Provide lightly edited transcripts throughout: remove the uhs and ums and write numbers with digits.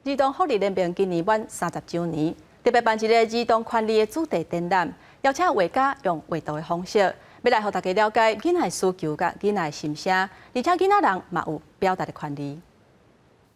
兒童福利聯盟今年滿30週年，特別辦一個兒童權利的主題展覽，邀請畫家用畫圖的方式，欲來予大家了解囡仔的需求佮囡仔的心聲，而且囡仔人嘛有表達的權利。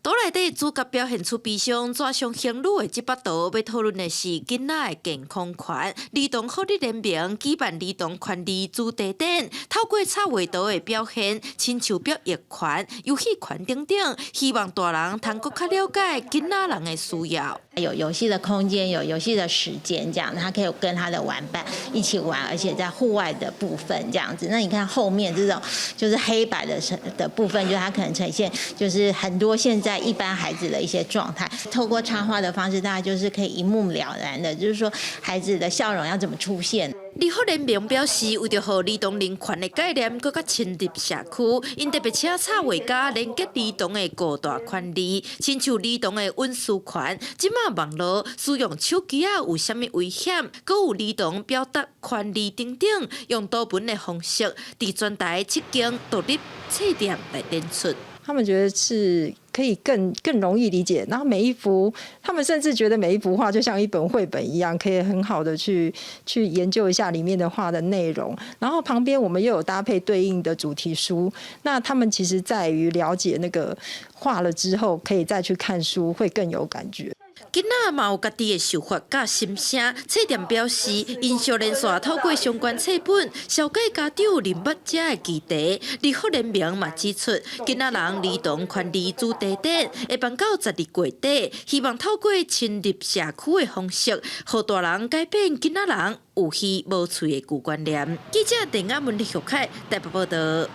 圖內底主角表現出悲傷、紙上行女的這幅圖，欲討論的是囡仔的健康權。兒童福利聯盟舉辦兒童權利主題展，透過插畫圖的表現，親像表達權、遊戲權等等，希望大人通閣較了解囡仔人的需要。有遊戲的空間，有遊戲的時間，這樣他可以跟他的玩伴一起玩，而且在戶外的部分這樣子。那你看後面這種就是黑白的部分，就他可能呈現就是很多現在一般孩子的一些狀態。透過插畫的方式，大家就是可以一目了然的，就是說孩子的笑容要怎麼出現。兒福聯盟表示，為著予兒童人權的概念閣較深入社區，𪜶特別請插畫家連結兒童的五大權利，親像兒童的隱私權，這馬網路使用手機仔有啥物危險，閣有兒童表達權利等等，用圖文的方式，佇全台7間獨立冊店來展出。他們覺得是可以更容易理解，然後每一幅，他們甚至覺得每一幅畫就像一本繪本一樣，可以很好的去研究一下裡面的畫的內容。然後旁邊我們又有搭配對應的主題書，那他們其實在於了解那個畫了之後，可以再去看書，會更有感覺。囡仔嘛有家己的想法佮心聲，冊店表示，𪜶小連續透過相關冊本，紹介家長認捌這个議題。兒福聯盟嘛指出，囡仔人兒童權利主題展會辦到12月底，希望透過深入社區的方式，予大人改變囡仔人有耳無喙的舊觀念。記者鄧亞文、李玉凱台北報道。